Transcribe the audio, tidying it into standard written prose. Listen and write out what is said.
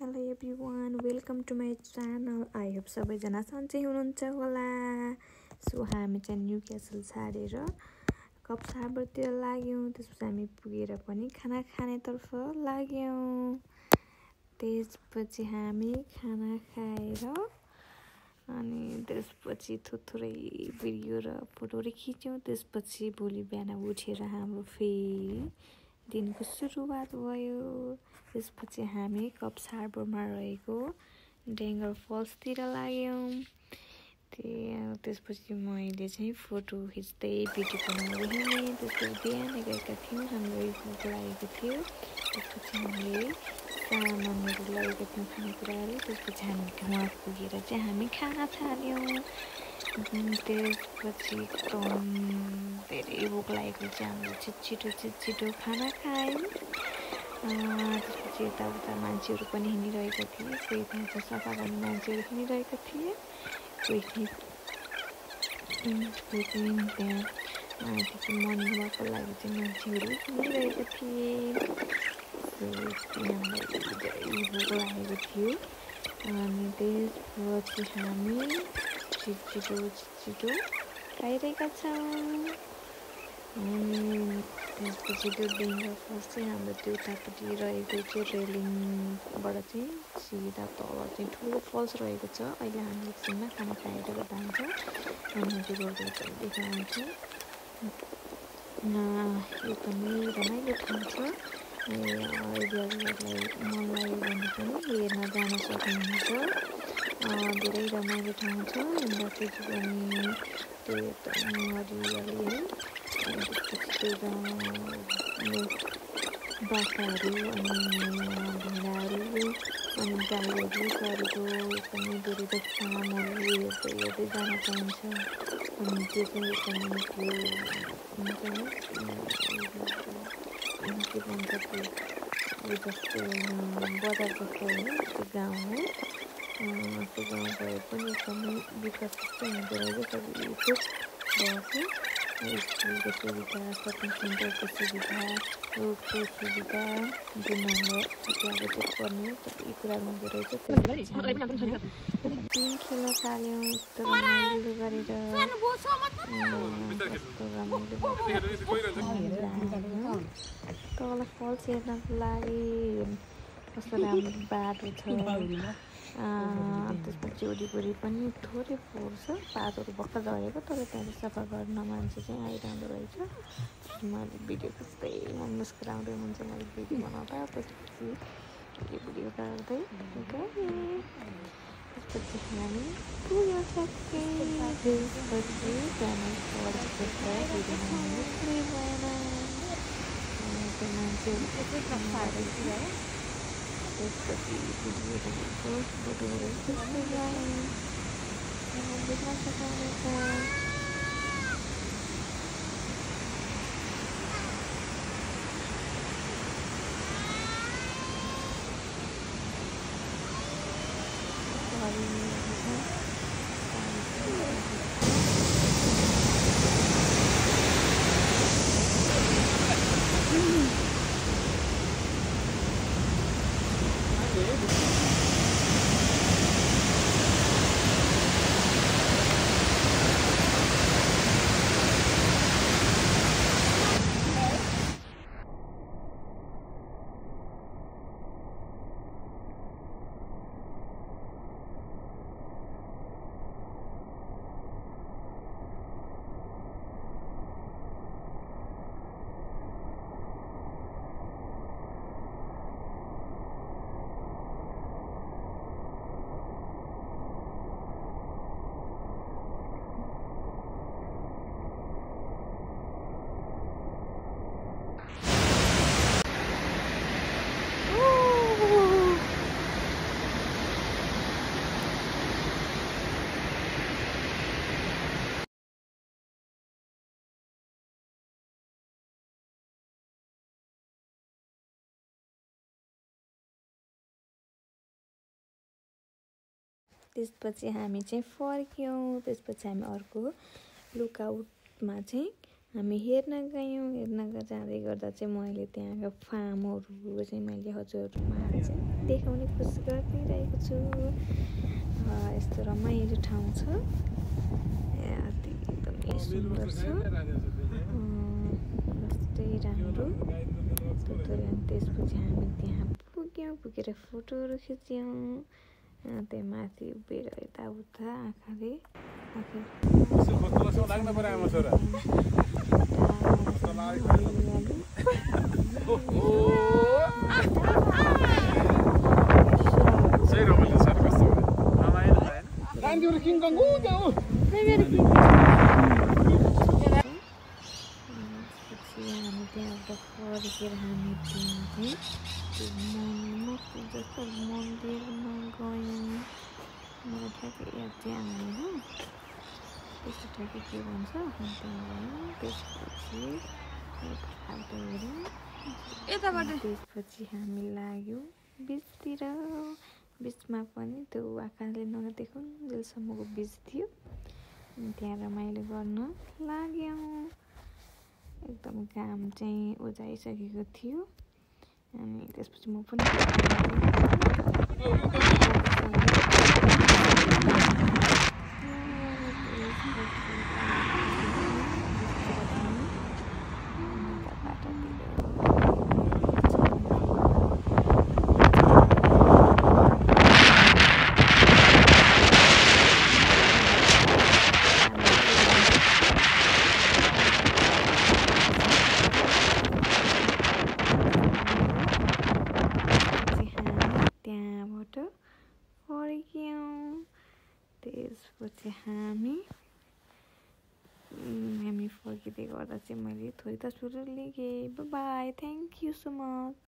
Hello everyone, welcome to my channel. I hope सबैजना सन्चै हुनुहुन्छ होला। सो हामी चाहिँ न्यू क्यासल छाडेर कप्स हार्बरतिर लाग्यौँ। त्यसपछि हामी पुगेर पनि खाना खानेतर्फ लाग्यौँ। त्यसपछि हामी खाना खाएर अनि त्यसपछि थोरै भिडियो र फोटोहरू खिच्यौँ। त्यसपछि भोलि बिहान उठेर हाम्रो फेरि दिनको सुरुवात भयो। त्यसपछि हामी कप्स हार्बरमा रहेको डेङ्गर फल्सतिर लाग्यौँ। त्यसपछि मैले चाहिँ फोटो खिच्दै भिडियो बनाउँदै हिँडेँ। त्यसपछि बिहान गएका थियौँ, हाम्रो भोक लागेको थियो। त्यसपछि हामीले सामानहरू लगेका थियौँ, खानेकुराहरू। त्यसपछि हामी वहाँ पुगेर चाहिँ हामी खाना थाल्यौँ। त्यसपछि एकदम धेरै भोक लागेको चाहिँ हामीले छिटो खाना खायौँ। त्यसपछि यताउता मान्छेहरू पनि हिँडिरहेका थिए। कोही चाहिँ सफा गर्ने मान्छेहरू हिँडिरहेका थिए, कोही चाहिँ त्यहाँ मर्निङवाकको लागि चाहिँ मान्छेहरू हिँडिरहेका थिए। हामीलाई धेरै भोक लागेको थियो। अनि त्यसपछि हामी छिटो खाइरहेका छौँ। अनि त्यसपछि त्यो डेङ्गर फल्स चाहिँ हाम्रो त्यो उतापट्टि रहेको चाहिँ रेलिङबाट चाहिँ सिधा तल चाहिँ ठुलो फल्स रहेको छ। अहिले हामी एकछिनमा खाना खाएर जान्छौँ। हामी त्यो रोडलाई पनि देखाउँछौँ। एकदमै रमाइलो ठाउँ छ। यदि हजुरहरूलाई मन लाग्यो भने पनि हेर्न जान सक्नुहुन्छ। धेरै रमाइलो ठाउँ छ। हिँड्दाखेरि पनि त्यो एकदम हरियाली है। त्यसपछि बाख्राहरू अनि भेडाहरू अनि गाईहरू सरेको एकदमै धेरै त फार्महरू हेर्दै जान पाइन्छ। अनि त्यो चाहिँ एकदमै त्यो हुन्छ नि के भन्छ त्यो जस्तो बजार जस्तो होइन, त्यो गाउँ हो। त्यो गाउँ भए पनि एकदमै विकास चाहिँ हुँदो रहेछ। सबै थुप भएको स्कुलको सुविधा, सपिङ सेन्टरको सुविधा, रोडको सुविधा, जुन हाम्रो आवश्यक पर्ने सबै कुरा हुँदो रहेछ। गेम खेल्न थाल्यौँ यस्तो रमाइलो गरेर। तल फल्स हेर्नको लागि कस्तो राम्रो बाटो छ। त्यसपछि वरिपरि पनि थोरै फोहोर छ, पातहरू भर्खर झरेको, तर त्यहाँ सफा गर्न मान्छे चाहिँ आइरहँदो रहेछ। मैले भिडियो खिच्दै मुस्कुराउँदै हुन्छ मैले भिडियो बनाउँदा। त्यसपछि भिडियो गर्दै गएँ। त्यसपछि हामी पुग्यो सकेँ। त्यसपछि त्यहाँ फल्स देख्दा भिडियो बनाउनु पुरै भएन। त्यो मान्छेहरू त्यसपछि भिडियोहरू फोटोहरू खिच्दै गएँ। देख्न सक्नुहुन्छ। त्यसपछि हामी चाहिँ फर्क्यौँ। त्यसपछि हामी अर्को लुकआउटमा चाहिँ हामी हेर्न जाँदै गर्दा चाहिँ मैले त्यहाँको फार्महरू चाहिँ मैले हजुरहरूलाई चाहिँ देखाउने कोसिस गरिरहेको छु। यस्तो रमाइलो ठाउँ छ, एकदमै सुन्दर छ, जस्तै राम्रो। त्यसपछि हामी त्यहाँ पुगेर फोटोहरू खिच्यौँ। त्यहाँ माथि उभिएर यताउता आँखाले हामी त्यहाँबाट फर्केर हामी त्यहाँ चाहिँ जस्तो मन्दिरमा गयौँ। मलाई ठ्याक्कै याद चाहिँ आउँदैन त्यस्तो ठ्याक्कै के भन्छ। त्यहाँ गयौँ, त्यसपछि त्यसपछि हामी लाग्यौँ बिचतिर। बिचमा पनि त्यो आँखाले नदेख्नु जेलसम्मको बिच थियो, त्यहाँ रमाइलो गर्न लाग्यौँ। एकदम घाम चाहिँ उजाइसकेको थियो। अनि त्यसपछि म पनि त्यसपछि हामी फर्किँदै गर्दा चाहिँ मैले थोरै तस्बिरहरू लिएँ। By, thank you so much.